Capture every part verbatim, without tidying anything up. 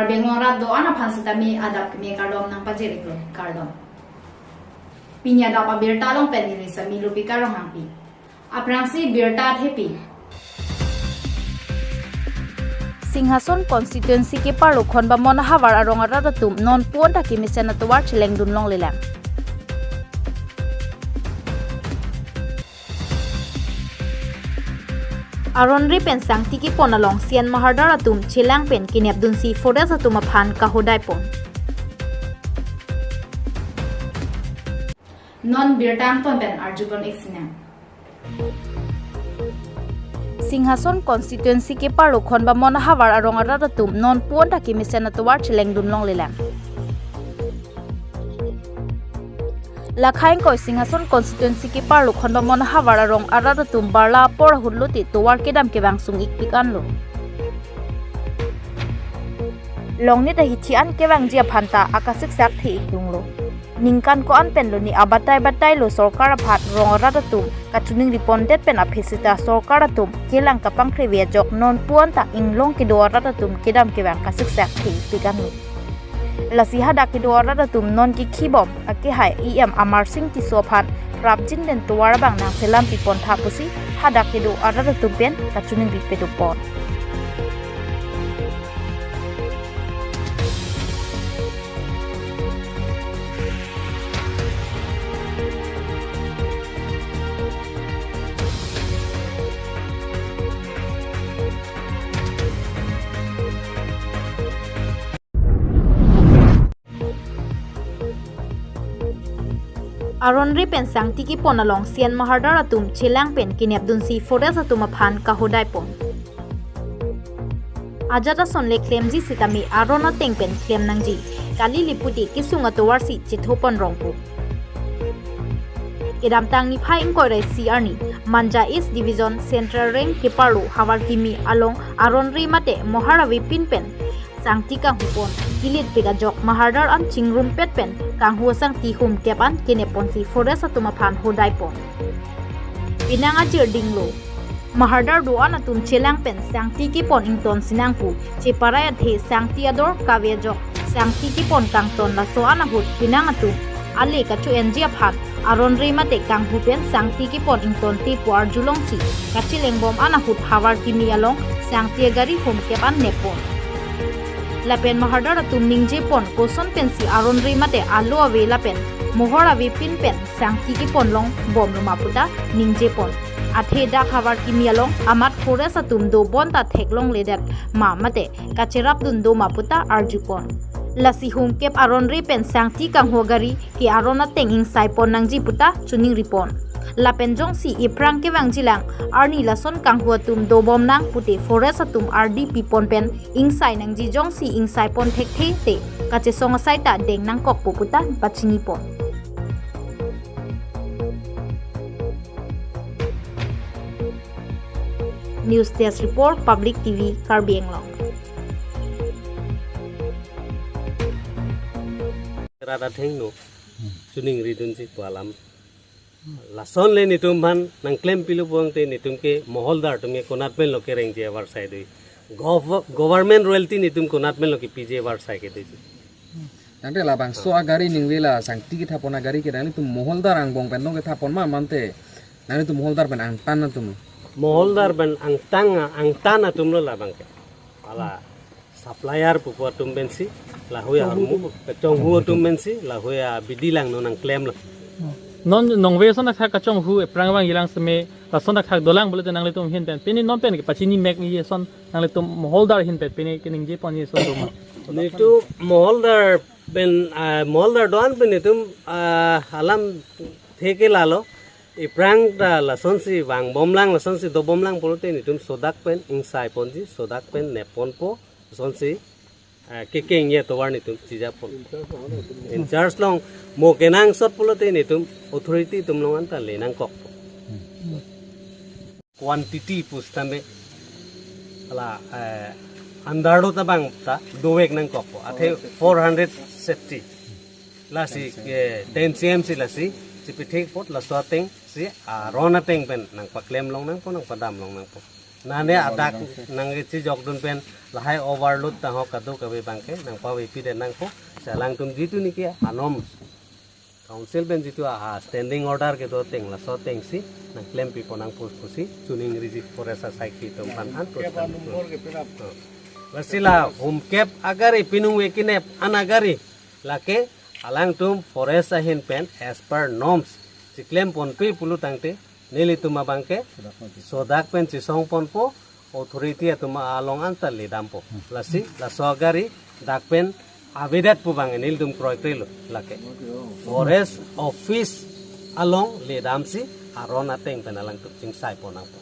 Karbi Anglong arat do-an aphan sitame adap keme kardom nangpajir-iklo, kardom. Pini adap abirta along pen neli Sami Lupika Ronghangpi. Aphrangsi birta thepi. Singhason constituency keparlo Khonbamon ahavar arong arat atum non puon ta kemesen atovar chelengdun longlelang. Aronre pen sangti kepon along Sian Mahardar atum chelang pen kenepdunsi forest atum aphan kahodai pon. Non birta angton pen arjupon-ik sinang. Singhason constituency keparlo Khonbamon ahavar arong arat atum non puon ta kemesen atovar chelengdun longlelang. Lakhai ingkoi Singhason constituency keparlo Khonbamon ahavar arong arat atum barla apor ahut lote tovar kedam kevang sung-ikpik anlo. Longnit ahithi an kevangji aphan ta akasiksak the-ikdunglo. Ningkan ko-an pen lone abatai batai lo sorkar aphan rong arat atum kachiningri pondet pen aphi sita sorkar atum kelang kapangkre-ve ajok non puon ta inglong kedo arat atum kedam kevang kasiksak the-ikpik anlo. Lasi hadak kedo arat atum non kekhibom akehai E M Amarsing Tisso aphan prapjin pen tovar abang nangselam pipon tha pusi hadak kedo arat atum pen kachiningri pedo pon. Aronre pen sangti kepon along Sian Mahardar atum chelang pen kenepdunsi forest atum aphan kahodai pon. Ajat ason le klemji sitame aron ateng pen klem nangji. Kali liputi kesung atovarsi chethopon rongpo. Kedamtang niphai ingkoi ra isi arni, Manja East Division Central Range keparlo Havarkimi along aronre mate mohar avepin pen sangti kanghupon, kilitpik ajok Mahardar an chingrumpet pen kanghu asangti humkep an kenepponsi forest atum aphan hodai pon. Penang ajir dinglo. Mahardar do-an atum chelang pen sangti kepon ington sinang pu cheparai athe sangti ador kave ajok sangti kepon kangton laso an ahut penang atum ale kacho-enji aphan aronre mate kanghu pen sangti kepon ingtonte pu arjulongsi kachelengbom an ahut Havarkimi along sangti agari humkep an neppon. Lapen Mahardar atum ningje pon koson pensi aronre mate alo ave lapen mohor avepin pen sangti kepon longbomlo ma puta ningje pon. Athe dak Havarkimi along amat forest atum do bonta theklongledet ma mate kacherapdun do ma puta arjupon. Lasi humkep aronre pen sangti kanghu agari ke aron ateng ingsai pon nangji puta chiningri pon. Lapen jongsi ephrang kevangjilang arni lason kanghu atum dobom nang pute forest atum ardi pipon pen ingsai nangji, jongsi ingsai pon thekthe te kachesong asai ta deng nangkokpo puta pachini pon. News Desk Report, Public T V, Karbi Anglong. Rat athengno chiningridunji pu alam. Lason le netum aphan nangklem pilo pulote netum ke moholdar atum ke konat pen lo kerengji avarsai dui. Gov-, government royalty netum konat pen lo kepiji avarsai ke dui. Tangte labangso agari ningve la sangti kethapon agari ke nanglitum moholdar angbong pen lo kethapon ma mante nanglitum moholdar pen angtan atum? Moholdar pen angtan, angtan atum lo labang ke. Hala supplier pupo atum pensi, lahui ahormu, kachonghu atum pensi, lahui abidi langno nangklemlo. Non nongve ason athak kachonghu ephrang vangjilang seme, lason athak dolang pulote nanglitum ahin pen pini non pen kepachini mekji ason nanglitum moholdar ahin pen pini keningje ponji ason do ma? Netum moholdar pen, ah, moholdar do-an pen netum, ah, alamthe ke lalo. Ephrang ta lasonsi vangbomlang, lasonsi dobomlang pulote netum sodak pen ingsai ponji, sodak pen nepponpo, lasonsi, eh, kekengji atovar netum chijapon. In charge along mo kenangsot pulote netum authority atum along anta le nangkokpo. Quantity pusitame hala, eh, andar lo tabang ta dovek nangkokpo. Athe four hundred safety. Lasi, eh, ten C M si lasi, si pithek apot laso atengsi, ah, aron ateng pen nangpaklem long nangpo, nangpadam long nangpo. Nane adak nangkechejokdun pen lahai overload ta ho kadokave abangke nangpavepi det nangpo. Si alangtum jitu niki anom council pen jitu a standing order kedo ateng laso atengsi nangklempipo nangpo pusi chuning riji forest asaikhi atum aphan an puskan. Lasi la humkep agari pinung wekinep an agari lake alangtum forest ahin pen as per norms chiklemponpe pulo tangte nelitum abangke sodak pen chisongponpo, authority atum along anta ledampo. Lasi laso agari dak pen avedet pu abang nelitum kroikre lo lake. Forest office along ledamsi aron ateng pen alangtum chingsaipo nangpo.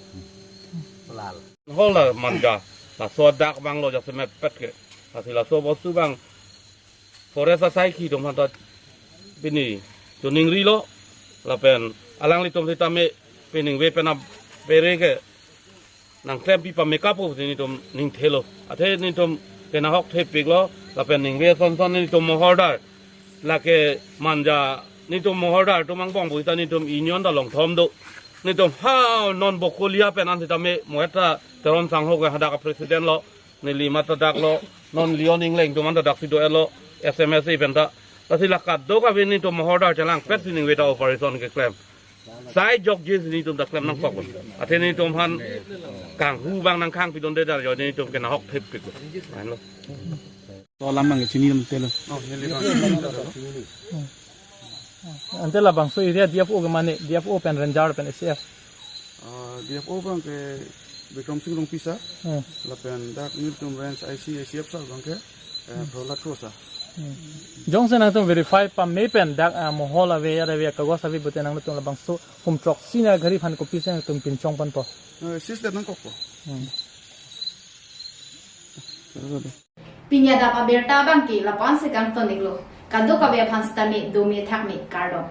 Lal. Hol la manja, laso dak abang lo jasemet pet ke. Lasi laso bostu abang forest asaikhi atum aphan ta pini chuning rilo lapen alanglitum sitame piningve pen apere ke nangklempi pamekapo si nelitum ningthelo. Athe nelitum kenahok thepiklo lapen ningve sonson nelitum mohordar lake manja nelitum mohordar atum angbong pusita nelitum union ta longthom do. Nelitum ha non Bokolia pen an sitame mo-et ta Teron Sangho ke hadak president lo. Neli mata dak lo, non Leon Engleng atum anta daksi do-etlo, S M S A pen ta. Lasi la kadokave nelitum mohordar chelangpetsi ningve ta operation keklem. Sai jokje si nelitum ta klem nangkok. Athe nelitum aphan kanghu abang nangkhang pidunde dar jo nelitum kenahok thepik. Ahin lo. To alam abang chinidamtelo. Ante labangso area D F O ke mane, D F O pen ranger pen A C F. Ah, D F O abangke Bikram Singh Rongpi sir. Hmm. Lapen dak nelitum range I C, I C F sir abangke, eh, Prahlad Kro sir. Hmm. Jongsi nangtum verify pame pen dak, ah, mohol ave, yar ave, kagos ave pute nangtum labangso hum throksi na gari aphan kopisi nangtum pinchongponpo. Eh, seize det nangkokpo. Hmm. Pini adap abirta abangke lapu-an si kangton-iklo. Kadokave aphan sitame dome thakme kardom.